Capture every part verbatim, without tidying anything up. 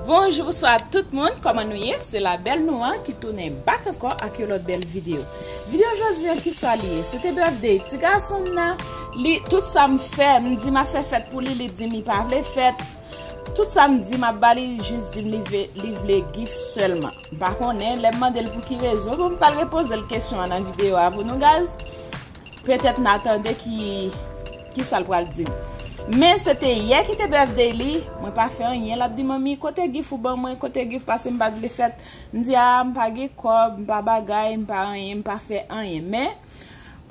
Bonjou, bonswa tout moun, kòman nou ye? Se la bèl nou an ki tounen back ankò ak yon lòt bèl videyo. Videyo jodi an, kisa li ye? Se te birthday ti gason m nan, li, tout sa m fè, m di m ap fè fèt pou li, li di m li pa vle fèt. Tout sa m di m ap ba li, jis di m li ve-, li vle gift sèlman. M pa konnen, lè m mande l pou ki rezon, bon, m pral repoze l kesyon an nan videyo a pou nou, guys. Petèt n a tande ki, kisa l pral di m. Men se te yè ki te birthday li, mwen pa fè anyen, l ap di, "Manmi, kote gift ou ban mwen, kote gift, paske m pa t vle fèt." M di, "A, m pa gen kòb, m pa bagay, m pa anyen, m pa fè anyen." Men,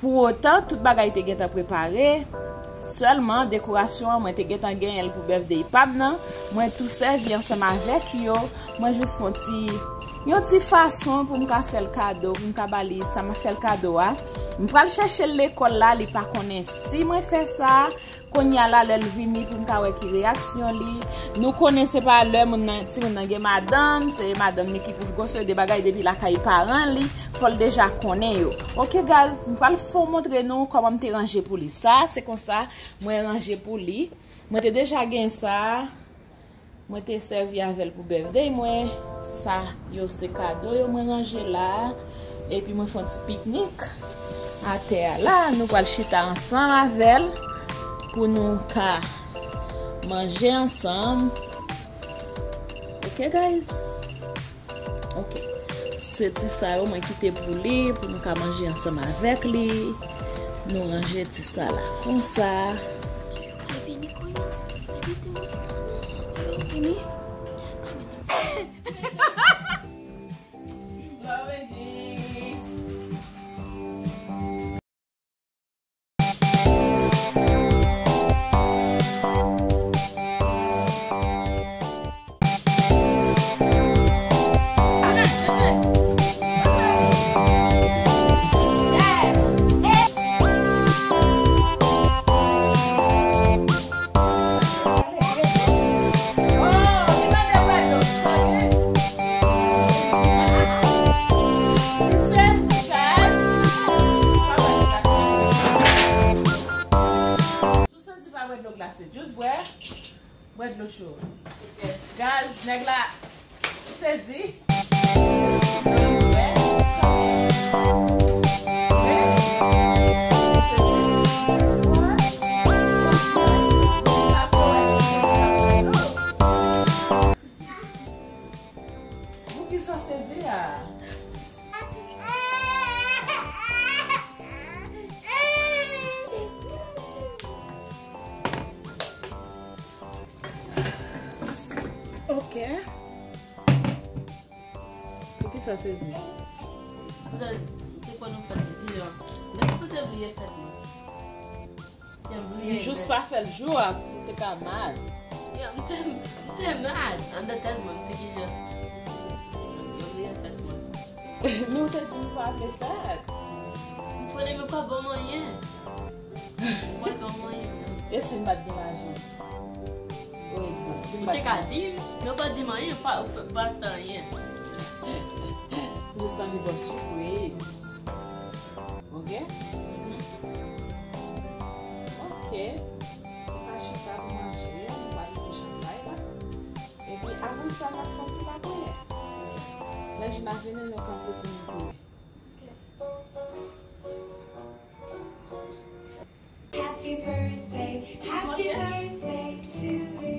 pou otan, tout bagay te gentan prepare. Sèlman, dekorasyon an, mwen te gentan genyen l pou birthday pa m nan. Mwen tou sèvi ansanm avèk yo. Mwen jis fè yon ti, yon ti fason pou m ka fè l kado, pou m ka ba li sa m ap fè l kado a. M pral chèche l lekòl la, li pa konnen si mwen fè sa. Kounye a la, lè l vini pou m ka wè ki reyaksyon li. Nou konnen se pa lè moun nan, timoun nan gen madanm, se madanm li ki pou gosye de bagay depi lakay paran li, fò l deja konnen yo. Oke, guys, m pral fè w montre nou kòman m te ranje pou li. Sa, se konsa mwen ranje pou li. Mwen te deja gen sa. Mwen te sèvi avè l pou birthday mwen. Sa yo se kado yo mwen ranje la a. Epi mwen fè yon ti piknik atè a la. Nou pral chita ansanm avè l pou nou ka manje ansanm. Oke, guys? Oke. Se ti sa yo mwen kite pou li, pou nou ka manje ansanm avèk li. Nou ranje ti sa la konsa. Yo ka vini kounye a. Evite mouch la. Yo vini. Ou sezi pa bwè dlo glase, jis bwè, bwè dlo cho. Guys, nèg la sezi. Poukisa w sezi a? Ok. Poukisa w sezi? Poutèt, te kwè nou fèt depi lè. Depi pou te bliye fèt mwen. Te bliye. M jis pa fè l jou a pou te ka mal. Yeah, m te, m te mal. Anndan tèt mwen, m te gentan bliye fèt mwen. Men w te di m pa vle fèt. M konnen men pa ban m anyen. Mwen ban m anyen menm. E si m pa t gen lajan? O egzanp, si m pa t gen. Ou te ka di m, men w pa t di m anyen, pa, pa t fè anyen. Jis anvi ba w sipriz. Ok? Mhm. Ok. Ou ka chita pou manje, nou pral mete chanpay la. Epi avan sa, n ap fè yon ti lapriyè. Lè jou a vini, nou kanpe pou nou priye. Happy birthday, happy birthday to you.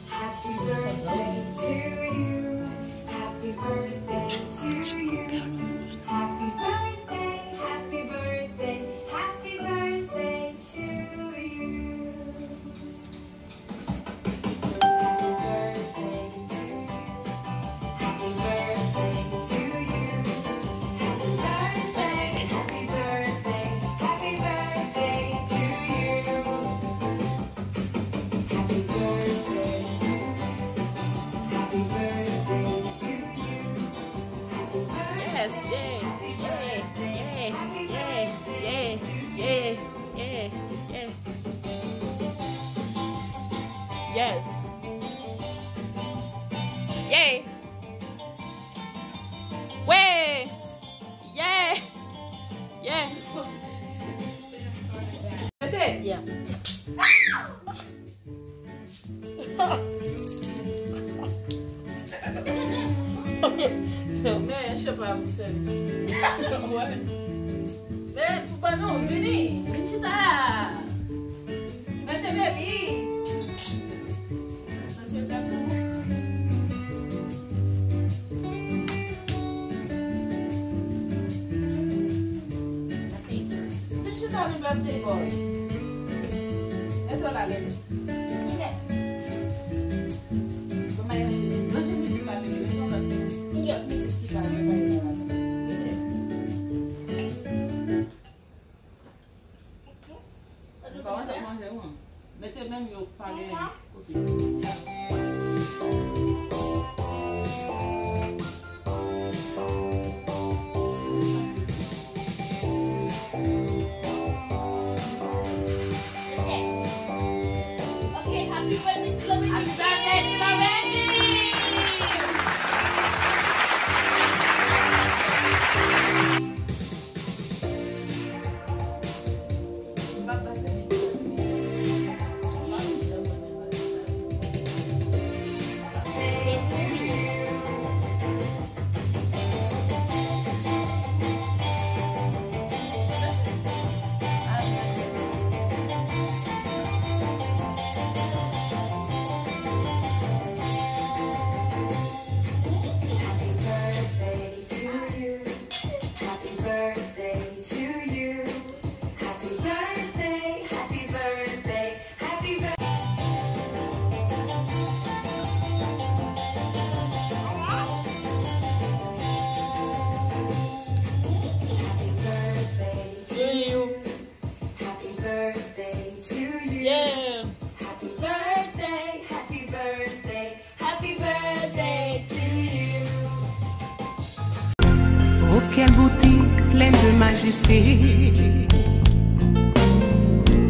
Happy birthday to you. Happy birthday to you. Happy birthday, happy birthday, happy birthday to you. Happy birthday to you. Happy birthday to you. Happy birthday, happy birthday, happy birthday to you. Happy birthday to you. Happy birthday to you. Happy birthday. Yes, yeah, yeah, yeah, yeah, yeah, yeah, yeah, yeah. Yes. Yay. Men, chan pa pou sèvi. Men, pou ban nou, vini, vin chita la. Mete bebi. Sa se fè pou ou. Vin chita nan birthday boy. Mete w la, Lele. Vini. Bon, mwen ranje mizik la, Lele. Mete yon lòt mizik ki ka se pa yon lòt. Vini. Ou pa wè sa manje ou an? Mete menm yo pa gen kote. Okay, happy birthday to Love and Happy birthday to Love and Happy birthday to you. Happy birthday to you. Happy birthday, happy birthday, happy birthday. Happy birthday to you. Happy birthday to you. Yeah. Happy birthday, happy birthday, happy birthday to you. Oh, quelle beauté pleine de majesté.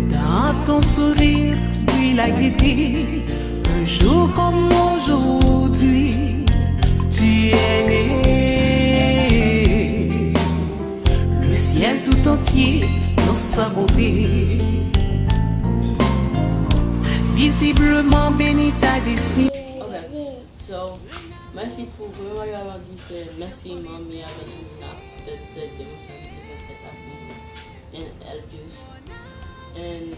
Dans ton sourire brille la gaieté. Un jour comme aujourd'hui, tu es né. Le ciel tout entier dans sa beauté a visiblement béni ta destinée. Ok, so, mèsi pou premye bagay m ap di se mèsi manmi avèk Lina, poutèt se demonstrasyon ki te fè fèt la pou mwen. And L Juice. And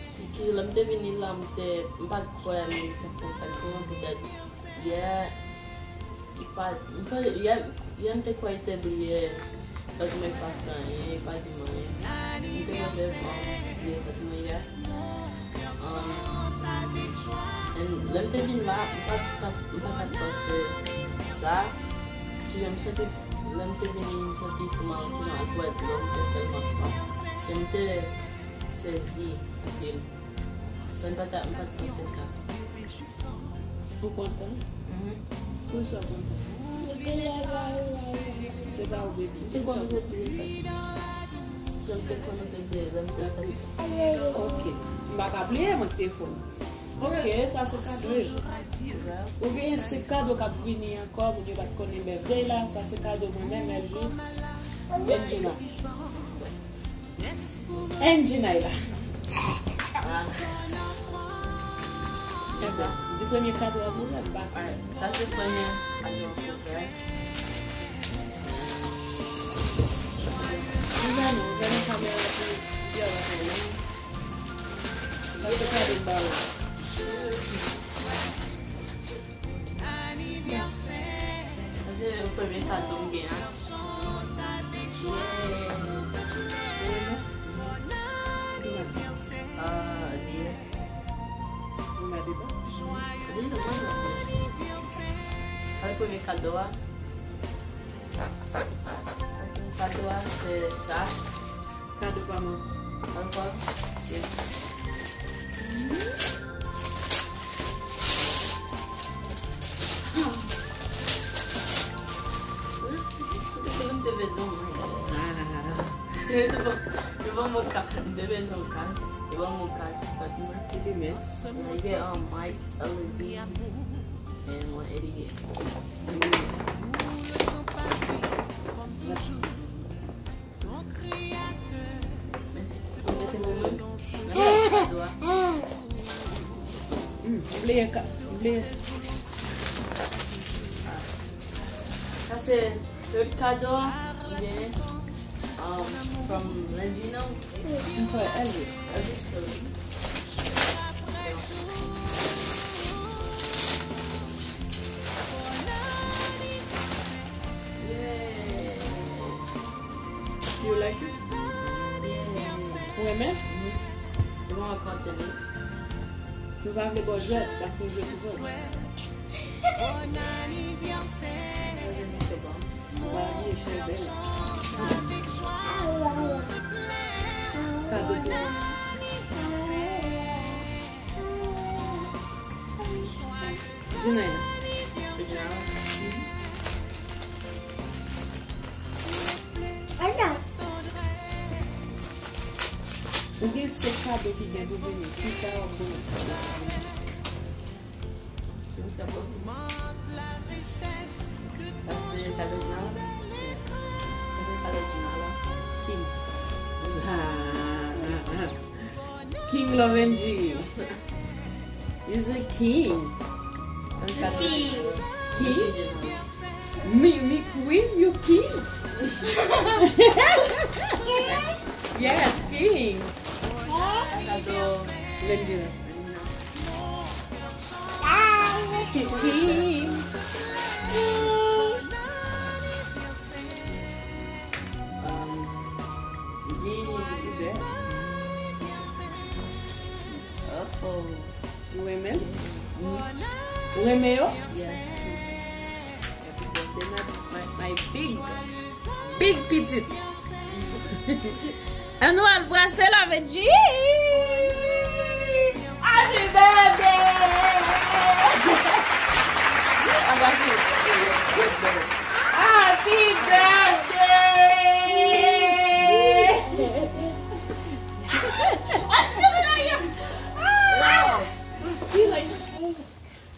si ki lè m te vini la, m te, m pa t kwè m te fè yon fèt pou mwen, poutèt yè, li pa, m kwè, yè, yè m te kwè li te bliye fèt mwen, pa fè anyen, li pa di m anyen. M te kwè li te bliye fèt mwen yè. Um, and lè m te vin la, m pa, pa, m pa t ap panse sa. Ki jan m santi, lè m te vini, m santi kòman, ki jan al bwè dlo, m te tèlman swaf. E m te sezi anpil. Sa m pa ta, m pa t panse sa. Ou kontan? Mhm. Poukisa w kontan? Se pa ou bebi. Se kòman w te bliye fèt? Jan m te konn ou te bliye lè m te fèt. Ok. M pa ka bliye, mwen se fò. Ok, sa se kado. Ou genyen senk kado k ap vini ankò, moun yo pa t konnen birthday la. Sa se kado mwen menm, L Juice, Benjina. Angie Naila. Ebyen, di premye kado a pou mwen, ba. Alright, sa se premye kado pou mwen. Ou gade, ou gade kamera pou di a wè pou mwen. Sa se kado m ba ou. Sa se premye kado m gen an. Yeah. Ou renmen? Ah, li. Ou mèt li bon? Li bon. Sa se premye kado a. Sa se premye kado a, se sa. Kado pa mwen. Ankò? Ok. M te bezwen mwen. Ah. Yo ban mwen ka-, m te bezwen yon kas. Yo ban mwen kas, pa di mwen. Ki limen? Mwen gen an mic, L E D, and mwen L E D. Mèsi. Mwen mete mwen menm. Vle ka- vle- Sa se third kado, oubyen, um, from Landino. Mwen fè Elvis. Elvis, uh, yeah. You like it? Yeah. Ou renmen? Mm-hmm. Bon, kontenis. Nou pa vle ba w jwèt, paske w jwe pou zòt. Bon anivèsè. Ou pa bliye chèlbè. Kado pou ou. Jinaina. Jinaina. Ou gen senk kado ki gen pou vini. Ki sa w ap ba w sa? Sa se kado Jina la? Sa se kado Jina la? King. King Love and G. He's a king. King. King? Me, me queen, you king? Yes, king. Kado Lendina. King. Um, G, Uber. Oh, oh. Ou renmen l? Ou renmen yo? Yeah. Happy birthday, my, my, my big, big pitit. Ann nou al brase Love and G. Happy birthday! Happy birthday!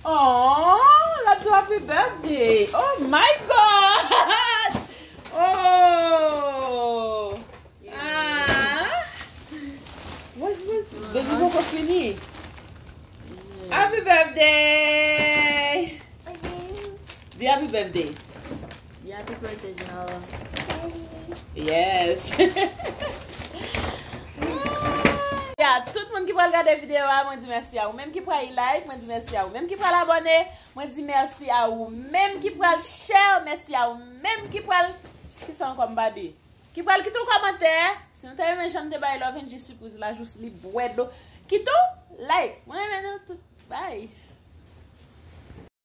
Oh, l ap di happy birthday. Oh my God! Oh! Ah! Mwen, mwen, baby poko fini. Happy birthday! Di happy birthday. Happy birthday, Janelle. Yes. Ya, tout moun ki pral gade videyo a, mwen di mèsi a ou menm ki pral like, mwen di mèsi a ou menm ki pral abòne, mwen di mèsi a ou menm ki pral share, mèsi a ou menm ki pral, ki sa ankò m pa di? Ki pral kite yon kòmantè. Si nou te renmen jan m te bay Love and G sipriz la, jis li bwè dlo. Kite yon like. Mwen renmen nou tout. Bye.